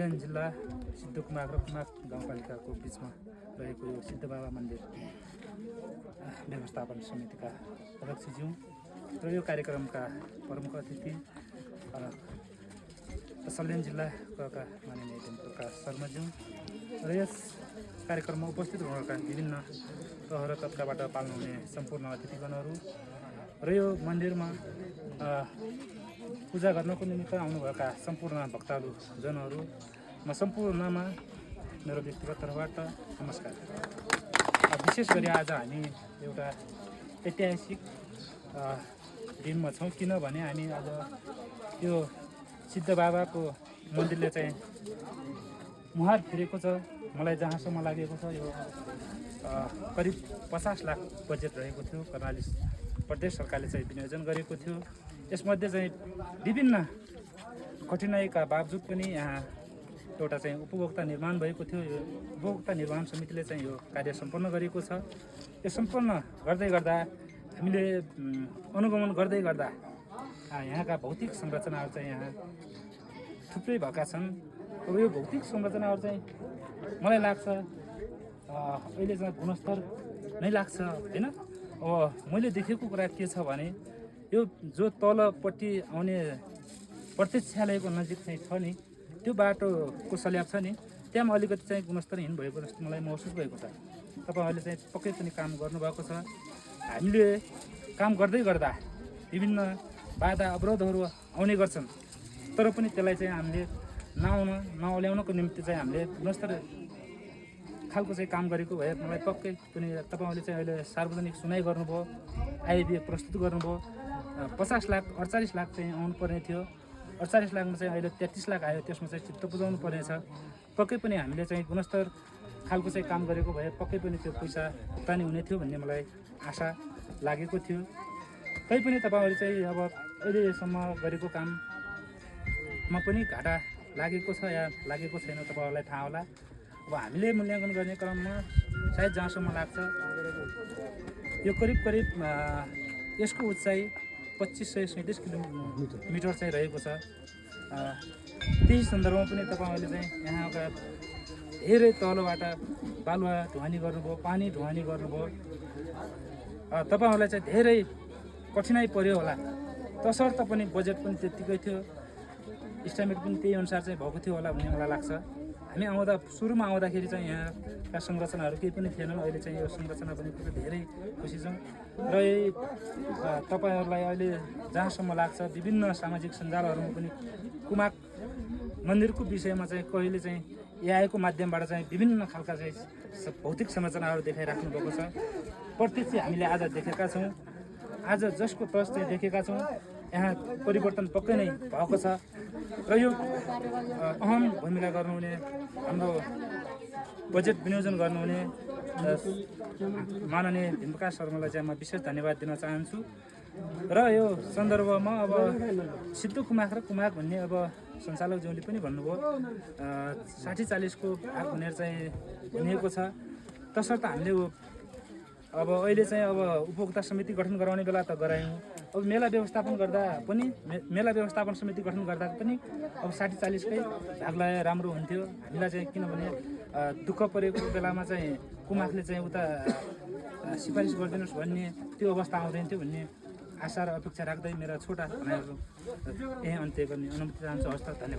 जिल्ला सिद्धकुमार र कुमार गाउँपालिकाको बिचमा रहेको यो सिद्धबाबा मन्दिर व्यवस्थापन समितिका अध्यक्षज्यू र यो कार्यक्रमका प्रमुख अतिथि सल्यान जिल्लाका माननीय प्रकाश शर्माज्यू र यस कार्यक्रममा उपस्थित हुनुभएका विभिन्न तह र तबकाबाट पाल्नु हुने सम्पूर्ण अतिथिगणहरू र यो मन्दिरमा पूजा गर्नको निमित्त आउनुभएका सम्पूर्ण भक्तालु जनहरू म सम्पूर्णमा मेरो व्यक्तिगत तर्फबाट नमस्कार। विशेष गरी आज हामी एउटा ऐतिहासिक दिनमा छौँ, किनभने हामी आज यो सिद्ध बाबाको मन्दिरले चाहिँ मुहार फेरेको छ। मलाई जहाँसम्म लागेको छ यो करिब 50 लाख बजेट रहेको थियो, कर्णाली प्रदेश सरकारले चाहिँ विनियोजन गरेको थियो। यसमध्ये चाहिँ विभिन्न कठिनाइका बावजुद पनि यहाँ एउटा चाहिँ उपभोक्ता निर्माण भएको थियो। यो उपभोक्ता निर्माण समितिले चाहिँ यो कार्य सम्पन्न गरेको छ। यो सम्पन्न गर्दै गर्दा हामीले अनुगमन गर्दै गर्दा यहाँका भौतिक संरचनाहरू चाहिँ यहाँ थुप्रै भएका छन्। अब यो भौतिक संरचनाहरू चाहिँ मलाई लाग्छ अहिले चाहिँ गुणस्तर नै लाग्छ हैन। अब मैले देखेको कुरा के छ भने यो जो तलपट्टि आउने प्रत्यक्षालयको नजिक चाहिँ छ नि, त्यो बाटोको स्ल्याब छ नि, त्यहाँ अलिकति चाहिँ गुणस्तरहीन भएको जस्तो मलाई महसुस भएको छ। तपाईँहरूले चाहिँ पक्कै पनि काम गर्नुभएको छ। हामीले काम गर्दै गर्दा विभिन्न बाधा अवरोधहरू आउने गर्छन्, तर पनि त्यसलाई चाहिँ हामीले नल्याउनको निम्ति चाहिँ हामीले गुणस्तर खालको चाहिँ काम गरेको भए मलाई पक्कै पनि तपाईँहरूले चाहिँ अहिले सार्वजनिक सुनाइ गर्नुभयो, आइबिए प्रस्तुत गर्नुभयो। 50 लाख 48 लाख चाहिँ आउनु पर्ने थियो, 48 लाखमा चाहिँ अहिले 33 लाख आयो। त्यसमा चाहिँ चित्त बुझाउनु पर्नेछ। पक्कै पनि हामीले चाहिँ गुणस्तर खालको चाहिँ काम गरेको भए पक्कै पनि त्यो पैसा भुक्तानी हुने थियो भन्ने मलाई आशा लागेको थियो। तैपनि तपाईँहरू चाहिँ अब अहिलेसम्म गरेको काममा पनि घाटा लागेको छ या लागेको छैन तपाईँहरूलाई थाहा होला। अब हामीले मूल्याङ्कन गर्ने क्रममा सायद जहाँसम्म लाग्छ यो करिब यसको उचाइ 2537 किलोमिटर चाहिँ रहेको छ। त्यही सन्दर्भमा पनि तपाईँहरूले चाहिँ यहाँका धेरै तलबाट बालुवा ढुवानी गर्नुभयो, पानी ढुवानी गर्नुभयो। तपाईँहरूलाई चाहिँ धेरै कठिनाइ पर्यो होला, तसर्थ पनि बजेट पनि त्यत्तिकै थियो, इस्टिमेट पनि त्यही अनुसार चाहिँ भएको थियो होला भन्ने मलाई लाग्छ। हामी सुरुमा आउँदाखेरि चाहिँ यहाँका संरचनाहरू केही पनि थिएनन्। अहिले चाहिँ यो संरचना पनि धेरै खुसी छौँ। र यही तपाईँहरूलाई अहिले जहाँसम्म लाग्छ विभिन्न सामाजिक सञ्जालहरूमा पनि कुमाक मन्दिरको विषयमा चाहिँ कहिले चाहिँ एआईको माध्यमबाट चाहिँ विभिन्न खालका चाहिँ भौतिक संरचनाहरू देखाइराख्नु भएको छ। प्रत्यक्ष हामीले आज देखेका छौँ। आज जसको तस चाहिँ देखेका छौँ, यहाँ परिवर्तन पक्कै नै भएको छ। र यो अहम भूमिका गर्नुहुने हाम्रो बजेट विनियोजन गर्नुहुने माननीय प्रकाश शर्मालाई चाहिँ म विशेष धन्यवाद दिन चाहन्छु। र यो सन्दर्भमा अब सिद्ध कुमार र कुमार भन्ने अब सञ्चालकज्यूले पनि भन्नुभयो 60-40 को भाग हुने चाहिँ भनिएको छ। तसर्थ हामीले अब अहिले चाहिँ अब उपभोक्ता समिति गठन गराउने बेला त गरायौँ। अब मेला व्यवस्थापन गर्दा पनि मेला व्यवस्थापन समिति गठन गर्दा पनि अब 60-40 कै भाग लगाए राम्रो हुन्थ्यो हामीलाई चाहिँ, किनभने दुःख परेको बेलामा चाहिँ कुमाकले चाहिँ उता सिफारिस गरिदिनुहोस् भन्ने त्यो अवस्था आउँदैन थियो भन्ने आशा र अपेक्षा राख्दै मेरा छोटा भनाइहरू यही अन्त्य गर्ने अनुमति चाहन्छु। हस्त, धन्यवाद।